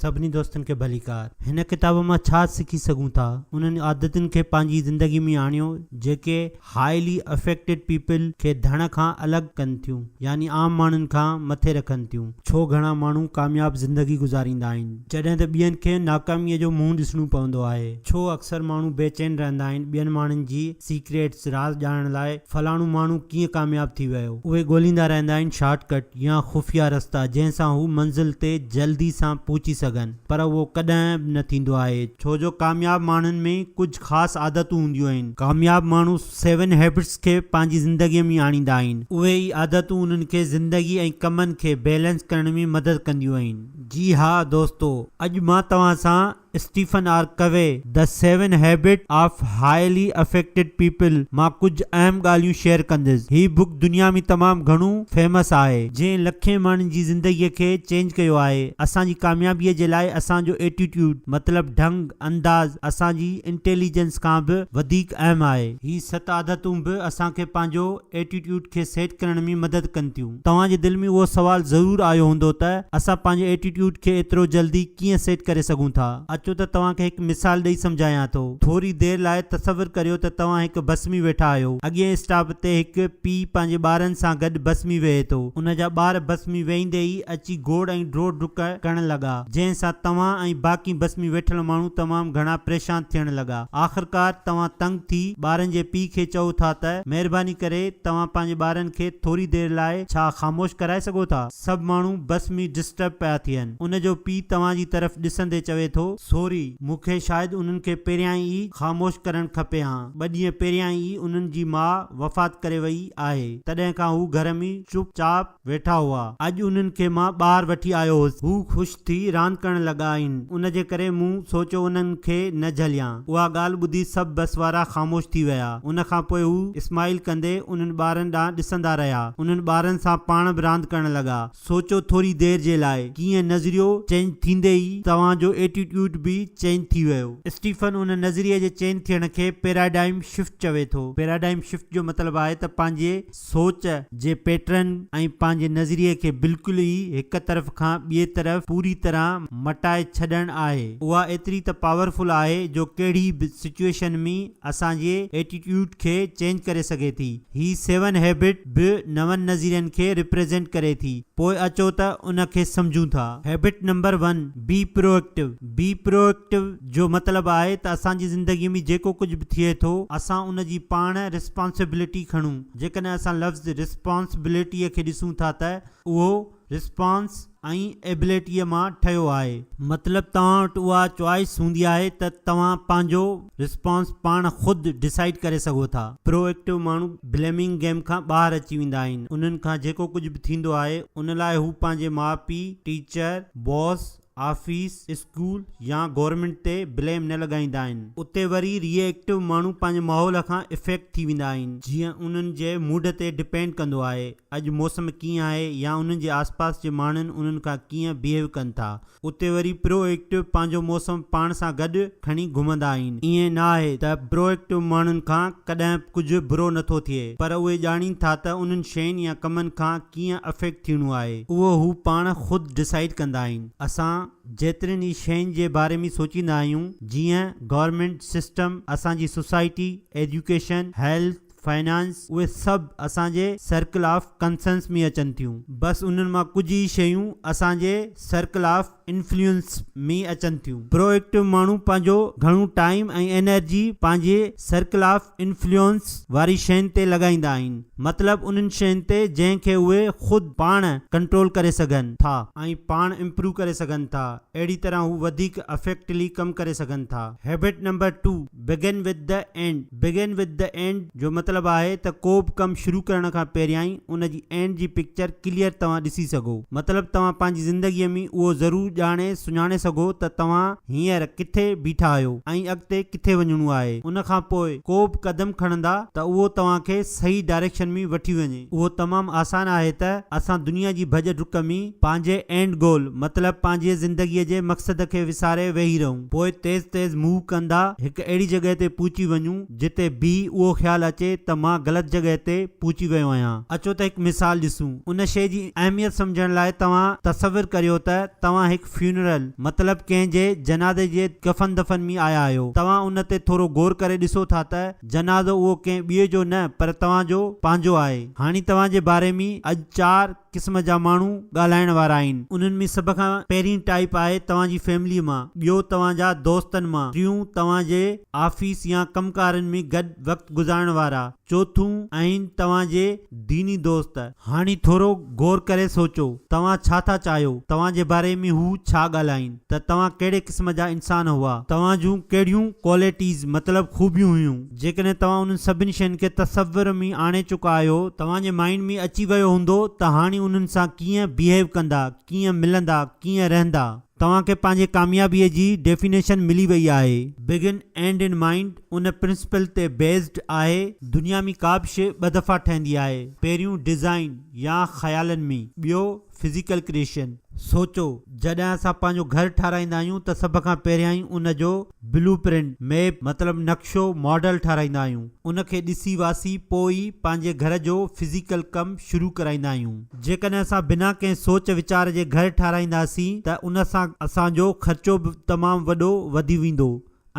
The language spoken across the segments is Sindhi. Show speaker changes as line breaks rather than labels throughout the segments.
سڀني دوستن کي ڀليڪار. هن ڪتاب مان ڇا سکي سگهون ٿا؟ انهن عادتن کي پنهنجي زندگي ۾ آڻيو جيڪي هائلي افيڪٽيڊ پيپل کي ڌڻ کان الڳ ڪن ٿيون يعني عام ماڻهن کان مٿي رکن ٿيون. ڇو گهڻا ماڻهو ڪامياب زندگي گذاريندا آهن جڏهن ته ٻين کي ناڪاميء جو منهن ڏسڻو پوندو آهي؟ ڇو اڪثر ماڻهو بيچين رهندا آهن ٻين ماڻهن جي سيڪريٽس، راز، ڄاڻڻ لاء فلاڻو ماڻهو ڪيئن ڪامياب ٿي ويو؟ اهي ڳوليندا رهندا آهن شارٽ ڪٽ يا خفيه رستا جنهن سان هو منزل تي جلدي سان پهچي سگهن پر اهو ڪڏهن به نه ٿيندو آهي ڇو جو ڪامياب ماڻهن ۾ ڪجهه خاص عادتون هونديون آهن. ڪامياب ماڻهو سيون هيبٽس کي پنهنجي زندگي ۾ آڻيندا آهن. اهي ئي عادتون انهن کي زندگي ۽ ڪمن کي بيلنس ڪرڻ ۾ مدد ڪنديون آهن. جي ها دوستو اڄ مان توهان سان Stephen R Covey, The Seven Habits of Highly Affected People، مان ڪجهه اهم ڳالهيون شيئر ڪندس. هي بڪ دنيا ۾ تمام گهڻو فيمس آهي. جنهن لکين ماڻهن جي زندگيء کي چينج ڪيو آهي. اسان جي ڪاميابيء جي لاء اسان جو ايٽيٽيوڊ مطلب ڍنگ، انداز اسان جي انٽيليجنس کان به وڌيڪ اهم آهي. هي ست عادتون به اسان کي پنهنجو ايٽيٽيوڊ کي سيٽ ڪرڻ ۾ مدد ڪن ٿيون. توهان جي دل ۾ اهو سوال ضرور آيو هوندو ته اسان پنهنجي ايٽيٽيوڊ کي ايترو جلدي ڪيئن سيٽ ڪري سگهون ٿا؟ اچو ته توهان کي هڪ مثال ڏئي سمجهايان ٿو. ٿوري دير لاء تصور ڪريو ته توهان هڪ بس ۾ ويٺا آهيو. اڳئين اسٽاپ تي هڪ پيء پنهنجي ٻارن سان گڏ بس ۾ ويهي ٿو. ان جا ٻار بس ۾ ويهندي ئي اچي گوڙ ۽ ڊوڙ ڊڪ ڪرڻ لڳا، جنهن سان توهان ۽ باقي بس ۾ ويٺل ماڻهو تمام گهڻا پريشان ٿيڻ لڳا. آخرڪار توهان تنگ ٿي ٻارن جي پيء کي چئو ٿا ته مهرباني ڪري توهان پنهنجي ٻارن کي ٿوري دير لاء ڇا خاموش ڪرائي سگهو ٿا؟ سڀ ماڻهو بس ۾ ڊسٽرب پيا ٿين. ان جو پيء توهان جي طرف ڏسندي چوي ٿو، سوري، مون کي شايد انهن کي پهريائين ئي خاموش ڪرڻ کپي هان. ٻه ڏينهن پهريائين ئي انهن جي ماء وفات ڪري وئي آهي. تڏهن کان هو گهر ۾ چپ چاپ ويٺا هئا. اڄ انهن کي مان ٻاهر وٺي آيو هوس. هو خوش ٿي راند ڪرڻ لڳا آهن. ان جي ڪري مون سوچيو انهن کي نه جهليان. اها ڳالهه ٻڌي سڀ بس وارا خاموش ٿي ويا. ان کان پوء هو اسمائيل ڪندي انهن ٻارن ڏانهن ڏسندا رهيا. انهن ٻارن سان پاڻ به راند ڪرڻ لڳا. سوچيو ٿوري دير جي لاء. ڪيئن نظريو چينج ٿيندي ئي توهان جو ايٽيٽيوڊ به چينج ٿي ويو. اسٽيفن ان نظريي جي چينج ٿيڻ کي پيراڊائم شفٽ چوي ٿو. پيراڊائم شفٽ جو مطلب آهي ته پنهنجي. سوچ جي پيٽرن ۽ پنهنجي نظريي کي بلڪل ئي هڪ طرف کان ٻئي طرف پوري طرح مٽائي ڇڏڻ آهي. اها ايتري ته پاورفل آهي جو ڪهڙي به سچوئيشن ۾ اسان جي ايٽيٽيوڊ کي چينج ڪري سگهي ٿي. هي سيون هيبٽ به نون نظرين کي ريپريزنٽ ڪري ٿي. پوء اچو ته ان کي سمجهون ٿا. Habit number one, be proactive. Be proactive جو مطلب آهي ته اسان جي زندگي ۾ جيڪو ڪجهه به ٿئي ٿو اسان ان جي پاڻ ريسپانسبلٽي کڻون. جيڪڏهن اسان لفظ ريسپانسبلٽيء کي ڏسون ٿا ته اهو ريسپانس ۽ ايبلٽيء مان ٺهيو آهي. مطلب توهان وٽ اها چوائس هوندي آهي ته توهان پنهنجو ريسپانس پاڻ خود ڊسائيڊ ڪري سگهو ٿا. پرو ايڪٽو ماڻهو بليمنگ گيم کان ٻاهر اچي ويندا آهن. انهن کان جيڪو ڪجهه به ٿيندو آهي ان لاء هو پنهنجي ماء پيء، ٽيچر، باس، آفيس، اسڪول يا گورنمينٽ تي بليم نه لڳائيندا آهن. اتي وري ري ايڪٽو ماڻهو پنهنجي ماحول کان افيڪٽ ٿي ويندا آهن. جيئن انهن جي موڊ تي ڊپينڊ ڪندو آهي اڄ موسم ڪيئن آهي يا انهن جي آسپاس جي ماڻهن انهن کان ڪيئن بيهيو ڪن ٿا. اتي وري پرو ايڪٽو پنهنجو موسم پاڻ سان گڏ کڻي گهمندا آهن. ائين نه آهي ته پرو ايڪٽو ماڻهن کان ڪڏهن به ڪجهه برو نه ٿو ٿئي پر اهي ڄاڻين ٿا ته انهن شين يا ڪمن کان ڪيئن افيڪٽ ٿيڻو آهي اهو هو پاڻ خود ڊسائيڊ ڪندا آهن. اسان جيترين ئي شين جي باري ۾ سوچيندا آهيون جيئن گورنمينٽ سسٽم، اسان جي سوسائٽي، ايجوڪيشن، هيلٿ، فنانس اهي سڀ اسان جي سرڪل آف ڪنسرنس ۾ اچن ٿيون. بس انهن مان ڪجهه ئي شيون اسان جي سرڪل آف انفلوئنس ۾ اچن ٿيون. پرو ايڪٽو ماڻهو پنهنجو گهڻو ٽائيم ۽ انرجي پنهنجي سرڪل آف انفلوئنس واري شين تي لڳائيندا آهن مطلب انهن شين تي جنهن کي اهي خود پاڻ ڪنٽرول ڪري سگهن ٿا ۽ پاڻ امپروو ڪري سگهن ٿا اهڙي طرح هو وڌيڪ افيڪٽلي ڪم ڪري سگهن ٿا. Habit number two, begin with the end, Begin with the end، جو مطلب آهي ته ڪو به ڪم شروع ڪرڻ کان پهريائين ان جي اينڊ جي پڪچر ڪليئر توهان ڏسي سگهو. مطلب توهان پنهنجي زندگيء ۾ اهو ضرور ڄاڻي سڃاڻي سگهو ته توهان هينئر ڪٿي بيٺا آهيو ۽ اڳتي ڪٿي وڃڻو آهي. ان کان پوء ڪو به قدم کڻندا ته اهو توهان کي صحيح ڊائريڪشن ۾ وٺي وڃي. اهو تمام آسان آهي ته اسان دنيا جي ڀڄ ڊڪ ۾ پنهنجي اينڊ گول مطلب پنهنجي زندگيء جي مقصد کي وساري ويهي رهون. پوء تيز تيز موو ڪندا هڪ اهڙي جڳهه تي پهچي وڃون جتي بيهي اهو خيال اچي ته مان غلط جڳهه تي پهچي ويو آهيان. اچو ته هڪ مثال ڏسون. ان شيء جي اهميت سمجهڻ لاء توهان تصور ڪريو ته توهان هڪ. هڪ فيونرل مطلب ڪنهن جي جنازي جي ڪفن دفن ۾ آيا آهيو. توهان ان تي ٿورو غور ڪري ڏسو ٿا ته جنازو اهو ڪنهن ٻئي جو نه پر توهان جو پنهنجو آهي. هاڻي توهان جي باري ۾ اڄ چار قسم جا ماڻهو ڳالهائڻ وارا آهن. انهن ۾ سڀ کان پهرين ٽائيپ آهي توهان جي فيمليء مان، ٻيو توهان جا دوستن مان، ٽيون توهان جي آفيس يا ڪم ڪارين ۾ گڏ وقت گذارڻ وارا، چوٿون آهن توهان جي ديني دوست. هاڻي ٿورو غور ڪري سوچو، توهان ڇا ٿا چاهيو، توهان جي باري ۾ هو ڇا ڳالهائين ته توهان ڪهڙي قسم جا انسان هئا، توهان جون ڪهڙيون ڪوالٽيز مطلب خوبيون هيون. جيڪڏهن توهان انهن سڀني شين کي تصور ۾ آڻي چڪا آهيو، توهان جي مائينڊ ۾ اچي ويو هوندو ته هاڻي انهن سان ڪيئن بيهيو ڪندا، ڪيئن ملندا، ڪيئن رهندا. توهان کي پنهنجي ڪاميابيء جي ڊيفينيشن ملي وئي آهي. Begin end in mind in principle تي بيسڊ آهي. دنيا ۾ ڪا به شيء ٻه دفعا ٺهندي آهي، پهريون ڊزائين يا خيالن ۾، ٻيو فزيڪل ڪريئيشن. سوچو، جڏهن اسان پنهنجو گهر ٺاراهيندا آهيون ته سڀ کان پهريائين ان جو بلو پرنٽ، ميپ، مطلب نقشو، ماڊل ٺاراهيندا آهيون. ان کي ڏسي واسي پوء ئي پنهنجي گهر جو فزيڪل ڪم شروع ڪرائيندا آهيون. جيڪڏهن اسان بنا ڪنهن سوچ ويچار جي گهر ٺاراهينداسين ته ان سان اسان جو خرچو به تمام وڏو وڌي ويندو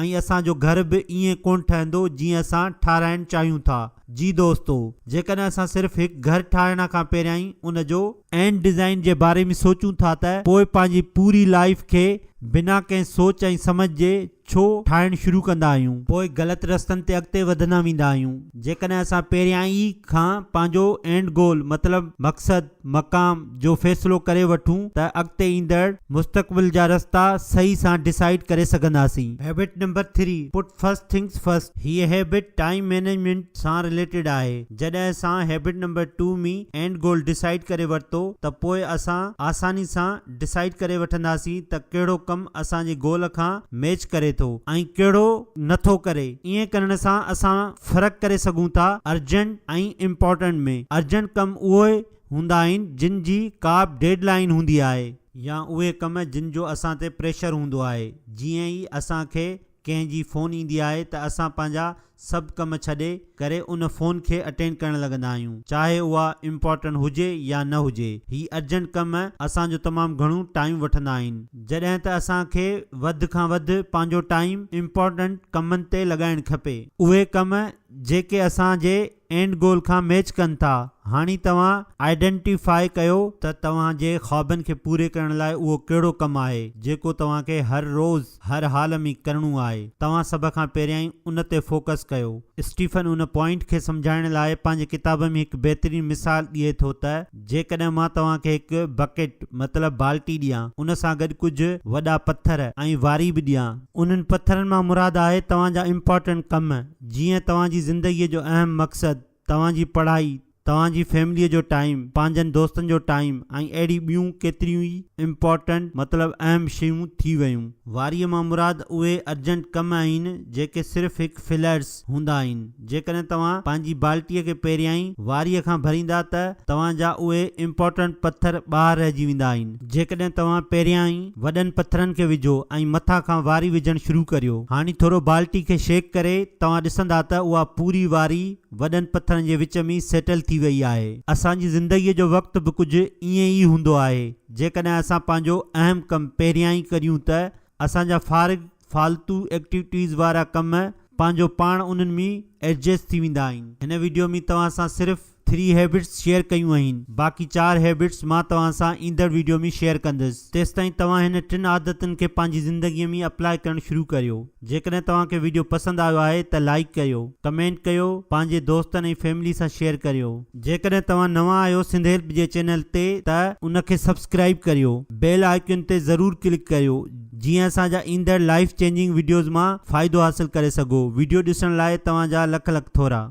۽ اسان جو گهر به ائين ڪونه ٺهندو جيئن اسان ٺاراهڻ چاهيون ٿا. جي دوستو! جيڪڏهن اسان صرف هڪ گهر ٺاهڻ کان پهريائين ان جو اينڊ ڊزائين جي باري ۾ سوچون ٿا ته پوء پنهنجي پوري لائيف کي بنا ڪنهن سوچ ۽ سمجهه جي ڇو ٺاهڻ شروع ڪندا آهيون. پوء غلط رستن تي اڳتي وڌندا ويندا آهيون. جيڪڏهن اسان پهريائين ئي کان پنهنجو اينڊ گول مطلب مقصد، مقام، جو فيصلو ڪري وٺون ته اڳتي ايندڙ مستقبل جا رستا صحيح سان ڊسائيڊ ڪري سگهنداسين. Habit number three, put first things first, هيء هيبٽ ٽائيم مئنيجمينٽ سان رليٽيڊ آهي. جڏهن اسان habit number two ۾ end goal decide ڪري ورتو ته پوء اسان آساني سان ڊسائيڊ ڪري وٺنداسين ته ڪهڙو ڪم اسان جي گول کان ميچ ڪري ٿو ۽ ڪهڙو نه ٿو ڪري. ائين ڪرڻ سان اسان فرق ڪري سگهون ٿا ارجنٽ ۽ امپارٽنٽ ۾. ارجنٽ ڪم اهي هوندا آهن جن جي ڪا به ڊيڊ لائين هوندي آهي يا اهي ڪم جن جو اسان تي پريشر هوندو آهي. جيئن ئي اسان کي ڪنهن جي فون ايندي آهي ته اسان پنهنجا سڀ ڪم ڇڏي ڪري ان فون کي اٽينڊ ڪرڻ لڳندا آهيون چاهي اها امپارٽنٽ هجي يا نه هجي. هي ارجنٽ ڪم اسان جو تمام گهڻو ٽائيم وٺندا آهن. جڏهن ته اسان کي وڌ کان وڌ پنهنجو ٽائيم امپارٽنٽ ڪمن تي لڳائڻ کپي. اهي ڪم جيڪي اسان جي اينڊ گول کان ميچ ڪن ٿا. هاڻي توهان آئيڊنٽيفائي ڪيو ته توهان جي خوابن کي پوري ڪرڻ لاء اهو ڪهڙو ڪم آهي جيڪو توهان کي هر روز هر حال ۾ ڪرڻو آهي. توهان سڀ کان پهريائين ان تي فوڪس ڪيو. اسٽيفن ان پوائنٽ کي سمجهائڻ لاء پنهنجي ڪتاب ۾ هڪ بهترين مثال ڏئي ٿو ته جيڪڏهن مان توهان کي هڪ بڪيٽ مطلب بالٽي ڏيان ان سان گڏ ڪجهه وڏا پٿر ۽ واري به ڏيان. انهن پٿرن مان مراد آهي توهان جا امپارٽنٽ ڪم جيئن توهان جي زندگيء جو اهم مقصد، توهان جي پڙهائي، توهان جي فيمليء جو ٽائيم، پنهنجن دوستن جو ٽائيم ۽ اهڙي ٻيون ڪيتريون ئي امپارٽنٽ مطلب اهم شيون ٿي ويون. واريء مان مراد اهي ارجنٽ ڪم آهن جيڪي صرف هڪ فلرز هوندا آهن. جيڪڏهن توهان پنهنجي بالٽيء کي پهريائين واريء کان ڀريندا ته توهان جا اهي امپارٽنٽ پٿر ٻاهر رهجي ويندا آهن. جيڪڏهن توهان پهريائين وڏن پٿرن کي وجهو ۽ مٿان کان واري وجهڻ شروع ڪريو. هاڻي ٿورو بالٽي کي شيڪ ڪري توهان ڏسندا ته اها پوري واري وڏن پٿرن جي وچ ۾ سيٽل ٿي وئي آهي. اسان جي زندگيء جو وقت به ڪجهه ائين ئي هوندو آهي. جيڪڏهن اسان پنهنجو اهم ڪم پهريائين ڪريون ته اسان جا فارغ فالتو ايڪٽيوٽيز وارا ڪم پنهنجو پاڻ انهن ۾ ايڊجسٽ ٿي ويندا آهن. هن وڊيو ۾ توهان سان صرف ٿري هيبٽس شيئر ڪيون آهن باقي چار هيبٽس مان توهان سان ايندڙ وڊيو ۾ شيئر ڪندس تيستائين توهان هن ٽن عادتن کي پنهنجي زندگي ۾ اپلائي ڪرڻ شروع ڪريو جيڪڏهن توهان کي وڊيو پسند آيو آهي ته لائيڪ ڪريو ڪمينٽ ڪيو پنهنجي دوستن ۽ فيملي سان شيئر ڪريو جيڪڏهن توهان نوان آهيو سنڌ هيلپ جي چينل تي ته ان کي سبسڪرائيب ڪريو بيل آئيڪن تي ضرور ڪلڪ ڪريو جيئن اسان جا ايندڙ لائيف چينجنگ وڊيوز مان فائدو حاصل ڪري سگهو وڊيو ڏسڻ لاء توهان جا لک لک ٿورا.